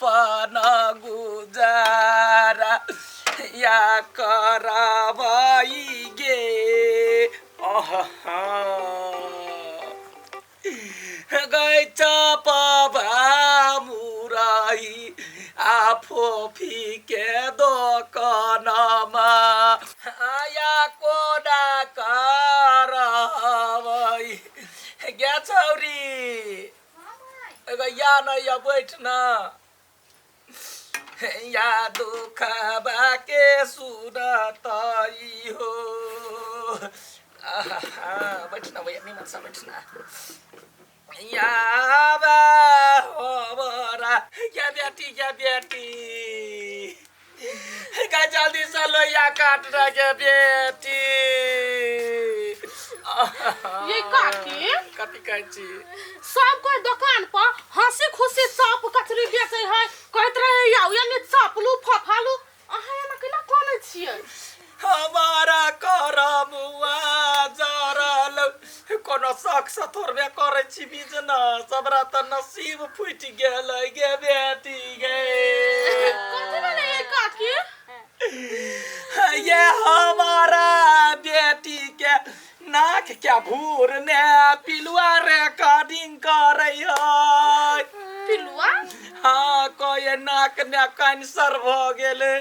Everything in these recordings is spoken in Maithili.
अपन गुजारा या करबई गे। अहा गै चपबा मुरई आ फोफी के दोकानमा आया कोना करबै गे छौरी। एगो या न या बैठ न या दुखबा के सुनतई हो। आहा, बैठ न भैया, निमन से बैठ न। या बा हो बरा या बेटी, या बेटी का जल्दी से लोहिया काट रह के बेटी। ये काकी, कथी कहै छी? सब कोई दुकान पर हंसी खुशी चॉप कचरी बेचै है, कहैत रहे आउ यानी चपलू फफालू, अहाँ एना केना कनै छियै? हमारा करमुआ जरल, कोनो शौक से थोड़बे करै छी बिजनेस, हमरा तऽ नसीब फूटि गेल गे बेटी गे। कथी भेलै ये काकी? ये हमारा बेटी के नाक के भूर ने पिलुआ रिकॉर्डिंग करै है। पिलुआ? हाँ, कोई नाक ने कैंसर भऽ गेलै।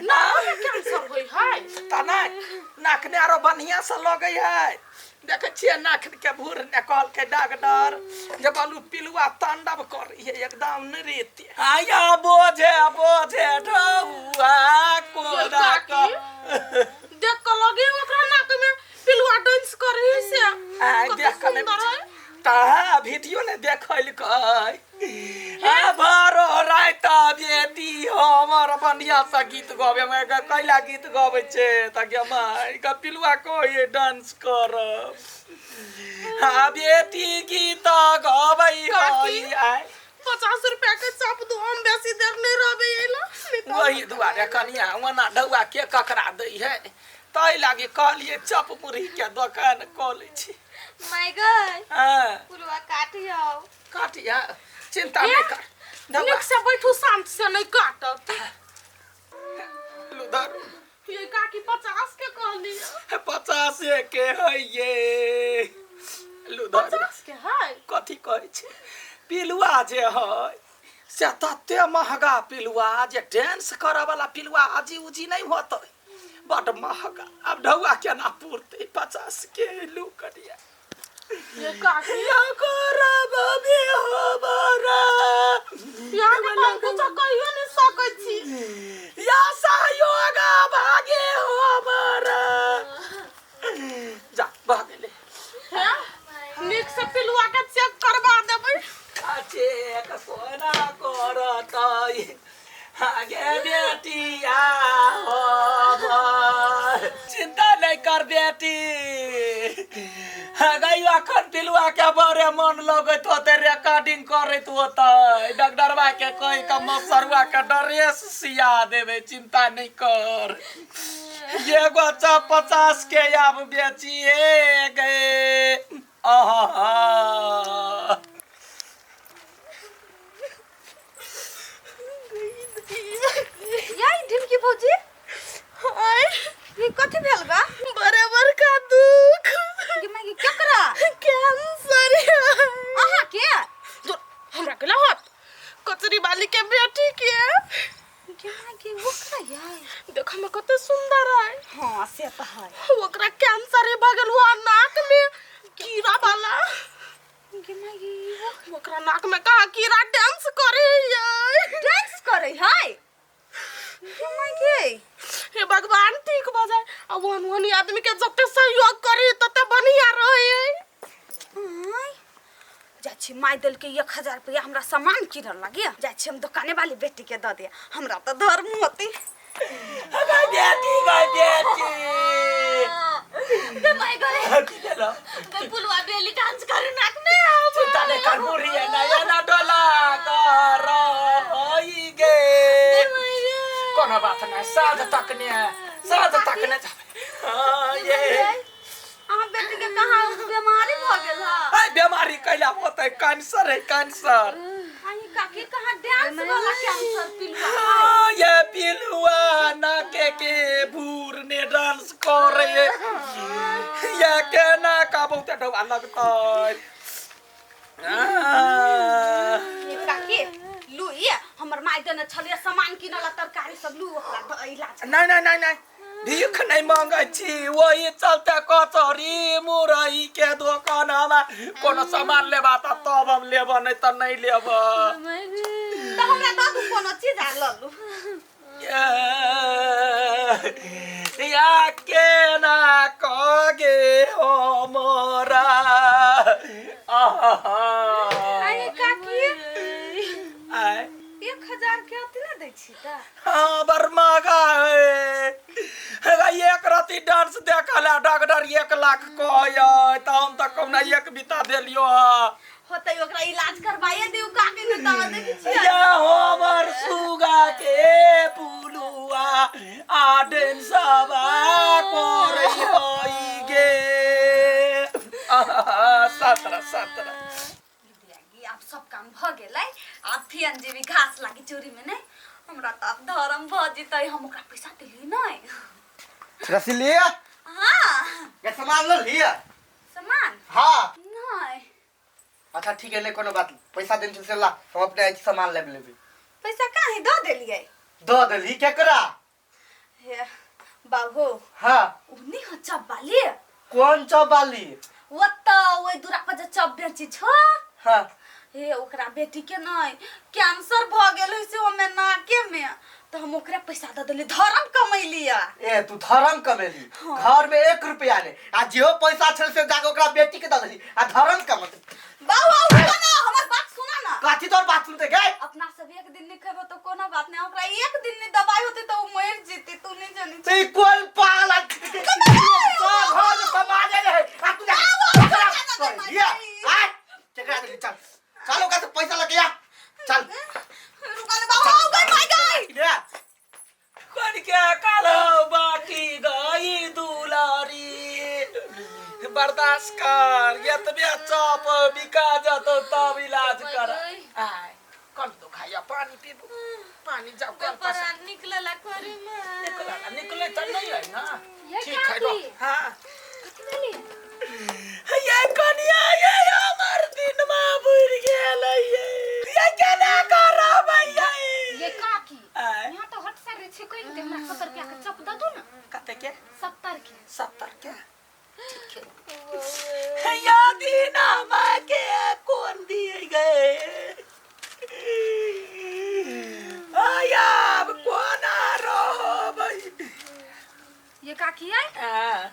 नाक में कैंसर होइ है? तऽ नहि, नाक ने आरो बढ़िया से लगै है। देखै छियै नाक के भूर ने, कहलकै डॉक्टर जे बालू पिलुआ तांडव करै है एकदम नृत्य। आया बोझे बोझे ढौआ कोरा काकी, देख के लगे ओकरा नाक में पिलुआ डांस करे है से। आ कते देख के नहि सुंदर है। ता वीडियो ने देखलकै आ भरो राति बेटी हमर बढ़िया से गीत गबे मे कैला गीत गबै छै तऽ गे माय गे पिलुआ कहे डांस करब। आ बेटी गीत गबै काकी। है आय 50 रुपया के चॉप दू, हम बेसी देर नहीं रहबे एला, नहीं तऽ वही दुआरे कनिया ओना ढौआ के ककरा दै है, ताहि लागी कहलियै चप मुरही के दोकान कऽ लै छी। माय गय, हँ, पुलवा काटियौ। काटिया, चिंता नहि कर ढौआ। नीक से बैठू, शांत से, नहीं काटत। लू धरू। ये काकी, 50 के कहली? 50 के है ये, लू धरू। 50 के है? कथी कहै छै, पिलुआ जे है से तते महगा पिलुआ जे डांस करऽ वाला पिलुआ आजी उजी नहि होतै, बड महगा। आब ढौआ केना पुरतै 50 के? लू करिया। ये काकी, या करब बे हमरा यहाँ के हम कुछ कहियो नहीं सकै छी। या सहयोग भागे हमरा, जा भऽ गेलै। हैं? नीक से पिलुआ के चेक करवा देबै। चेक कोना करतै आगे बेटिया हमर? चिंता नहि कर बेटी। गई अखन पिलुआ के बड़े मन लगैत होते, रिकॉर्डिंग करैत होते। डॉक्टरवा के कहि के मसरुआ के ड्रेस सिया देबै, चिंता नहि कर। एगो चप 50 के आब बेचिए गए। आहा याई ढिमकी भौजी, आय, ये कथी भेल गा? बड़े बड़का दुख। गे माय गे, केकरा कैंसर? अहाँ के? जो हमरा केला होत, कचरी वाली के बेटी के। गे माय गे, ओकरा याई? देख में कते सुंदर है। हाँ, से तऽ है। ओकरा कैंसर भऽ गेल हुआ नाक में कीड़ा वाला। गे माय गे, ओकरा नाक में कहा कीड़ा डांस करे है। डांस करे है? गे माय गे, हे भगवान, ठीक भऽ जाए आ ओहन ओहन आदमी के जते सहयोग करी तते बढ़िया रहे। आँय, जाइ छी, माय देलकै 1000 रुपया हमरा सामान किनऽ लागी। जाइ छी हम दोकाने वाली बेटी के दऽ दिअ, हमरा तऽ धर्म होतै। गै बेटी, गै बेटी। गे माय गे। की भेलौ? गे पुलवा बेली डांस करे नाक में। चिंता नहि कर, मुरही एना एना डोला कर होई गे। कोनो बात नहि, साँझ तक ने, साँझ तक ने जाबै। हाँ, ये अहाँ बेटी के कहाँ बीमारी भऽ गेल है? है, बीमारी कैला होतै? कैंसर है, कैंसर। अहीं काकी कहाँ डांस वाला कैंसर पिलुआ। हाँ, ये पिलुआ नाके के भूर ने डांस करे ये केना का बहुते ढौआ लगतै। आ, ये काकी लू ये हमर माय देने छलिए सामान किनला तरकारी सब लू ओकरा द इलाज। नहीं नहीं नहीं नहीं, भीख नहीं मांगे छी, वही चलते कचौड़ी मुरई के दोकान में कोनो सामान लेबा त तब हम लेब, नहीं त नहीं लेब। त हमरा दऽ दू कोनो चीज आ लऽ लू। या केना कगे हमरा आहा। अरे काकी आय 1000 के अथी दै छी त? हाँ, बड़ महगा है। हेगा एक रति डांस देखल डॉक्टर 1 लाख कहै त हम त कहुना एक बिता देलियो हँ। होतै ओकरा इलाज करवाइए दियौ काकी, नहि तऽ देखै छियै। या हमर सुगा के पुलुआ आ डेंसबा करै हई गे। आहा, 17 17 ई आब सब काम भऽ गेलै, आब फियन जेबी घास लागी चोरी में नहीं, हमरा तऽ आब धर्म भऽ जेतै। हम ओकरा पैसा देलियै नहीं। रसीली। हाँ। ये सामान ल लिया? सामान? हाँ। नहीं। अच्छा ठीक है, नहीं कोनो बात नहीं, पैसा देन से ला, हम अपने आई सामान ले लेबे। पैसा काहे दऽ देलियै? दऽ देली केकरा? हे बाबू। हाँ। उ नहीं हो चप वाली। कौन चप वाली? ओतऽ ओहि दूरा पर जे चप बेची छो। हाँ। हे ओकरा बेटी के नहीं कैंसर भऽ गेल है से ओमे नाके में, तो हम ओकरा पैसा दऽ देली, धर्म कमैली। ए तू धर्म कमेली? हाँ। घर में 1 रुपया नहीं आ जेहो पैसा छल से जाके ओकरा बेटी के दऽ देली आ धर्म कमत। बाबू रुको ना, हमर बात सुना ना। कथी तोर बात सुनते गे? अपना सब एक दिन नहीं खेबो तो कोनो बात नहीं, ओकरा एक दिन नहीं दवाई होते तो उ मर जेते, तू नहीं जानी। तो ई कोन पागल आदमी के तो घर में समाजे रहे आ तू जा बाबू, लिया आ केकरा देली? चल चल ओकरा से पैसा लके आ चल। रुका ना बाबू, आओ गई माय गई। ले। कन के कालो बाटी गई दुलारी, बर्दाश्त कर, एतबे चप बिका जतौ तब इलाज कर। आय कल दुखाइया, पानी पीबू, पानी जाओ कल पर से। निकलला करे में निकला निकले त नहीं है ना। ये ठीक है। काकी। हाँ। कथी भेली? ये कनिया ये हमर दिन में बुर गेल ये ये केना करब ये? ये काकी। आय। यहाँ तो हट सारे छै कहि दे, हमरा 70 रुपया के चप दऽ दू ना। कते के? 70 के। 70 के ठीक है। या दीना माँ के कौन दिए गए आयाब कोना रहबै? ये काकी आय। हाँ।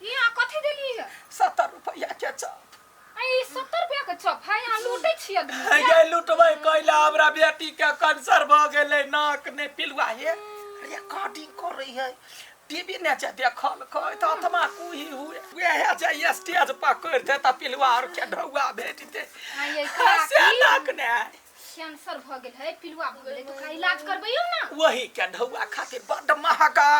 ये अहाँ कथी देली है? 70 रुपया के चप। आई 70 रुपया के चप है, यहाँ लूटै छी आदमी। ये लुटबै कैला? हमरा बेटी के कैंसर भऽ गेलै नाक ने पिलुआ। हे रिकॉर्डिंग करै है टीवी ने जे देखल कै तऽ आत्मा कुही हुए वएह जे स्टेज पकड़ि दे तऽ पिलुआ आर के ढौआ भेट दे। आ ये से काकी नाक ने कैंसर भऽ गेल है, पिलुआ भऽ गेलै, तऽ ओकरा इलाज करबैयौ ना। वही के ढौआ खातिर बड्ड महगा।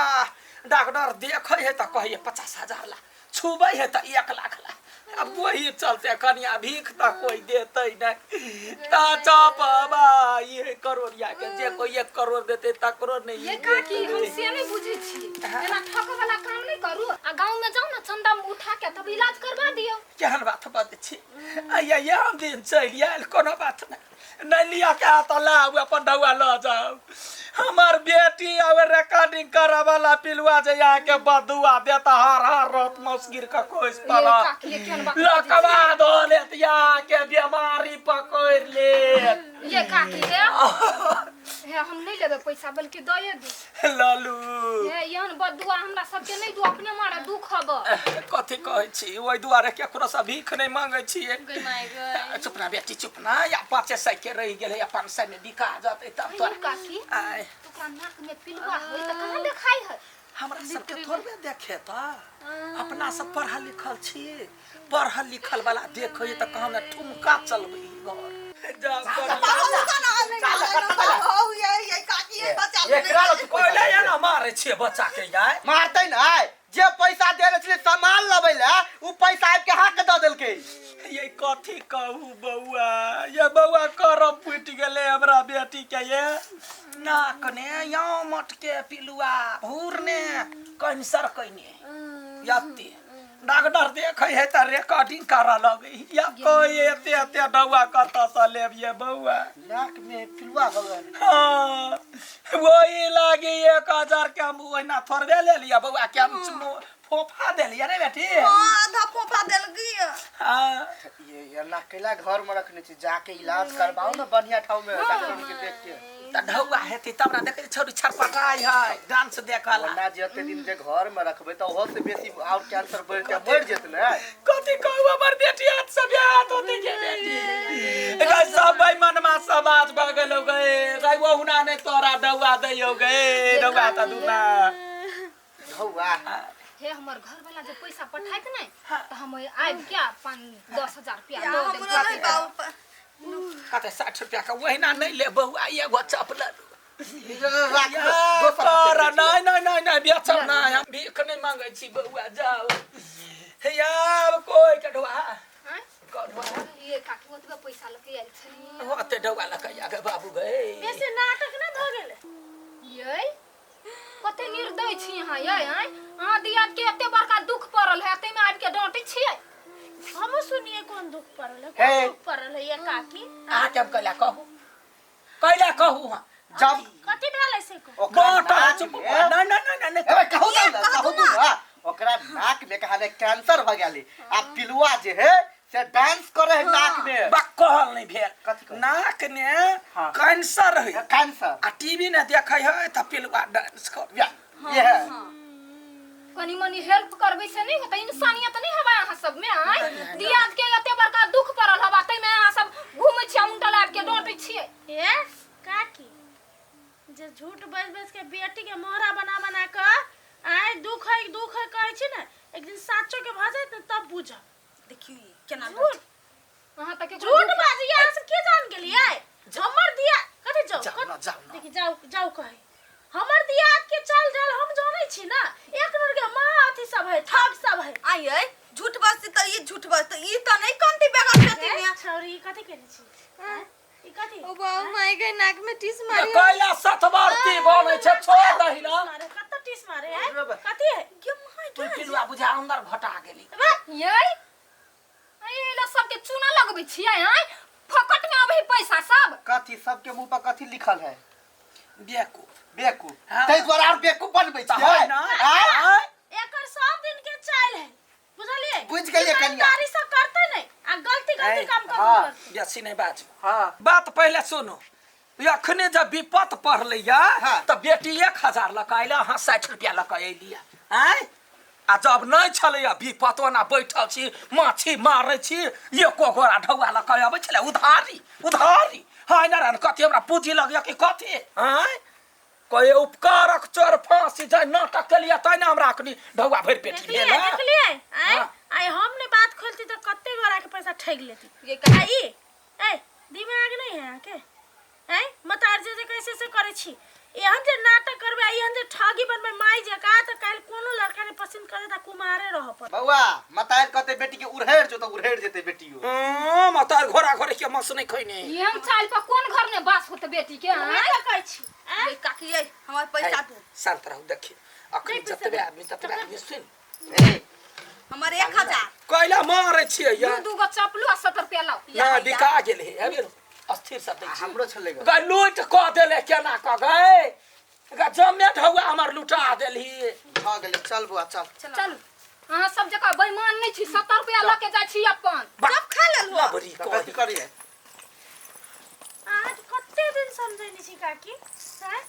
डॉक्टर देखै है तऽ कहैए 50,000 ला, छुबै है तऽ 1 लाख ला। अब वही चलते कनिया भीख तऽ कोई देतै नहीं ता चपबा ये करोड़िया के जे कोई 1 करोड़ देतै तकरो नहीं। ये काकी हम से नहीं बुझै छी, एना ठकै वाला काम नहीं करू आ गाँव में जाउ ना चंदा उठा के तब इलाज करवा दियौ। केहन बात बजै छी? आइया ये हम दिन चलि आयल, कोनो बात नहीं, नहीं लिया के तऽ लाउ अपन ढौआ लऽ जाउ। हमर बेटी आब रिकॉर्डिंग करऽ वाला पिलुआ जे यहाँ के बदुआ देता हर हर रात मौसगिर के खोज ये पर काकी ये केहन बात बजै लकवा धऽ लेत यहाँ के बीमारी पकड़ि लेत। छी? ये काकी हे हे हम नहीं लेबै पैसा, बल्कि दए दू। लालू। हे एहन बदुआ हमरा सबके नहीं दू, अपने मारा दुख हब। कथी कहै छी? ओहि दुआरे केकरो से भीख नहीं मांगै छियै। गई माय गई। चुप ना बेटी, चुप ना। या 500 के रहि गेलै, या 500 में बिका जतै तब अरे तोरा। काकी। आय। ओकरा नाक में पिलुआ होय तऽ कहाँ देखाई है? हमरा सबके थोड़बे देखे तऽ अपना सब पढ़ल लिखल छी, पढ़ल लिखल वाला देखै तऽ कहम ने ठुमका चलबै घर जा कर। बाबू रुका ना, नहीं नहीं बाबू, ये ये काकी ये बच्चा एकरा लग तू कोइला एना मारै छियै बच्चा के यार? मारतै ना आय जे पैसा देने छलै सामान लबै लए उ पैसा आबि के अहाँके दऽ देलकै। ये कथी कहू बौआ, ये बौआ करम फूटि गेलै हमरा बेटी के। ये नाक ने यो मटके पिलुआ भूर ने कैंसर कैने यत्ते डॉक्टर देखै है तऽ रिकॉर्डिंग करऽ लगै या कोई एते एते डौआ कतऽ से लेब ये बौआ। नाक में पिलुआ हो गेल। हाँ, वही लागी 1000 के हम ओहिना थोड़बे ले लिया बौआ के, हम फोफा देलियै रे बेटी। हाँ, आधा फोफा देलकै। हाँ। ये एना कैला घर में रखने छी, जाके इलाज करवाओ ना बढ़िया ठाव में डॉक्टर के देख के। तऽ ढौआ हेतै तब ने, देखै छौड़ी छटपटाइ है डांस देखऽ ला। ओना जे एते दिन जे घर में रखबै तऽ ओहो से बेसी और कैंसर बढ़ि के मरि जेतै ने। कथी कहू हमर बेटी हाथ से बियाह होते के बेटी गई सब बेईमानमा समाज भऽ गेलो गए गई ओहुना नहि तोरा डौआ दैयो गए डौआ तऽ दुना ढौआ। हे हमर घर वाला जे पैसा पठाइत नहीं तो हम आबि के 5-10 हजार रुपया या दऽ देब। हमरो नहीं बाबू कते 60 रुपया के ओहिना नहि ले बौआ, एगो चपल राख, दोसर तोरा हाथे नहीं नहीं नहीं नहीं बेचब नहीं, हम भीख नहीं मांगे छी बौआ। जाओ हे आब कोई के ढोआ आँय? कढुआ। ये काकी ओतबे पैसा लऽ के आयल छली। ओते ढौआ लऽ के आगे बाबू गए। बेसी नाटक नहि भऽ गेलै? यै कते निर्दय छी अहाँ यै। आँय, अहाँ दियाद के एते बड़का दुख पड़ल है, ताहिमे आबि के डाँटै छियै? हमहूँ सुनिए कोन दुख पड़ल है, हे। कोन दुख पड़ल है ये काकी? अहाँके हम कैला कहू, कैला कहू हम? जब कथी भेलै से कहू। ओकरा बाँटल नाक चुप में- नहीं नहीं नहीं नहीं। ए, कहू दू ना, कहू दू ना। ओकरा नाक में कहा कैंसर भ गेलै आ पिलुआ जे है से डांस करे है नाक में। बा कहल नहीं भेल। कथी कहल? नाक ने हाँ। कैंसर है। कैंसर। आ टीवी ने देखै है तऽ पिलुआ डांस कर या ये है। कनी मनी हेल्प करबै से नहीं होतै? इंसानियत नहीं हवा अहाँ सब में? आँय, दियाद के एते बड़का दुख पड़ल हवा, ताहिमे अहाँ सब घूमै छियै उनटल आबि के डाँटै छियै। हे काकी, जे झूठ बाजि बाजि के बेटी के मोहरा बना बना कऽ आय दुख है दुख है कहै छी ने, एक दिन साचो के भऽ जायत ने तब बुझब। देखियौ ई केना झूठ अहाँ तऽ केकरो झूठ दुख- बाजी अहाँ सब के जान गेलियै हमर दिया कथी जाउ जाउ ना, जाउ ना। देखी जाउ जाउ कहै हमर दियाद के चाल ढाल हम जानै छी ना, एक नंबर के महा अथी सब है, ठग सब है। आइ यै झूठ बजतै तऽ ई झूठ बजतै, ई तऽ नहि कनतै बेगर खेती मे। छौरी, ई कथी केने छी? आँय? ई कथी? ओ बाबू माय गए, नाक में टीस मारी। कैला सतवर्ती बनै छै, छोड़ दही ना। मारे कत टीस मारे है, कथी है? गे माय तू पिलुआ बुझा अंदर घटा गेली। यै एला सबके चूना लगबै छियै? आँय, फकट में अबै पैसा सब। कथी सबके मुंह पर कथी लिखल है? बेवकूफ। बेवकूफ। हाँ। ताहि दुआरे आर बेवकूफ बनबै तऽ छियै है ना। आँय? आँय? एकर सब दिन के चाल है, बुझलियै? बुझि गेलियै कनिया। ईमानदारी से करते नहीं आ गलती गलती ऐ, काम कर हाँ। करते। बेसी नहीं बाजू। हाँ। बात पहले सुनो, अखने जब विपत पड़लै या हाँ। तऽ बेटी 1000 लऽ कऽ अयलै, अहाँ 60 रुपया लऽ कऽ अयलियै। आँय, आ जब नहि छलैया विपत, ओना बैठल छी माछी मारै छी, एको गोरा ढौआ लऽ कऽ अबै छलै उधारी उधारी। हाय नारायण, कथी हमरा पूँजी लगैया कि कथी? आँय, कहे उपकारक चोर फांसी जाय, नाटक केलियै तै ने हमरा अखनी ढौआ भरि पेट देखलियै? भेल। देखलियै? आय हाँ। आय हम ने बात खोलती तऽ कते गोरा के पैसा ठगि लेती। ये आ ई ए दिमाग नहीं है अहाँके? आँय मतार जे जे कैसे से करै छी, एहन जे नाटक करबै आ एहन जे ठगी बनबै माय जकाँ तऽ काल्हि कोनो लड़का नहि पसन्द करे तऽ कुमारे रहऽ पड़त। बौआ मतार कहते बेटी के उड़हेड़ जो तऽ उड़हेड़ जेतै बेटियो। मतार घोड़ा घोड़े के मस नहीं खैने। एहन चाल पर कोन घर ने बास होते बेटी के? वएह आँय? तऽ कहै छी। आँय ये काकी यै, हमर पैसा दू। शांत रहू, देखिए अखनी नहीं पैसा जतबे दे। आदमी ततबे आदमी सुन। ए, हमर 1000। कैला मारै छियै दू यार? दू गो चपलू आ 70 रुपया लाउ। ना बिका गेल हे, अबे अस्थिर से दै छी। हमरो छलै गो। गै लूट कऽ देले, केना कऽ गै? गै जमे ढौआ हमर लुटा देलही। भऽ गेलै, चल बौआ चल। चलू, अहाँ सब जकाँ बेईमान नहि छी, 70 रुपया लऽ के जाइ छी अपन। सब खा लेलहो। लबरी तऽ कथी कही। करियै? अहाँके कते दिन समझेने छी काकी, आँय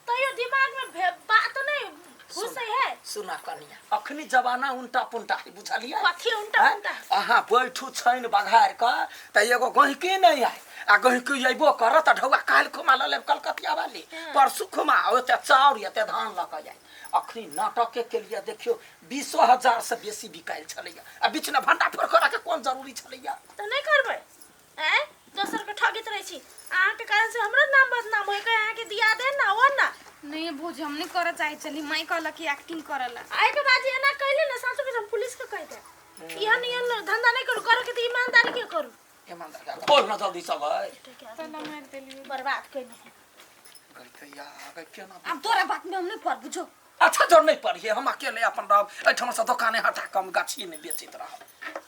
तैयो दिमाग में बात नहीं घुसै है। सुना कनिया, अखनी जमाना उल्टा पुल्टा है, बुझलियै? कथी उल्टा आँय? पुल्टा? अहाँ बैठू छानि बघारि कऽ तऽ एगो गहिकी नहि आय, आ गहिकी अयबो करत तऽ ढौआ काल्हि खुमा लऽ लेब कलकतिया वाली, परसू खुमा, ओते चाउर एते धान लऽ कऽ जाय। अखनी नाटके के लिए देखियौ 20,000 से बेसी बिकायल छलैया, आ बीचमे भंडा फोड़ करऽ के कोन जरूरी छलैया? तऽ नहि करबै? आँय दोसर के ठगित रहै छी, अहाँके कारण से हमरो नाम बदनाम होय के अहाँके दिया दे ना ओ ना। नहि नहीं है भौजी, हम नहीं करऽ चाहे छली, माई कहलक कि एक्टिंग करऽ ला। एहिके बाद जे एना कैले ने, सासु के हम पुलिस के कहि देब। एहन एहन धंधा नहीं करू, करे के तऽ ईमानदारी के करू। ईमानदार खोल न जल्दी सब है। ताला मारि देलियै। बर्बाद कैने। गई या गई केना। अब तोरा बात में हम नहीं पड़ बुझो। अच्छा जो नहीं पढ़िए, हम अकेले अपन रहब एहिठाम से, दोकाने हटा कऽ हम गाछी नहि बेचैत रहब।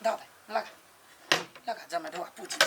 दऽ दे, लगा लगा, जमे ढुआ पूछी।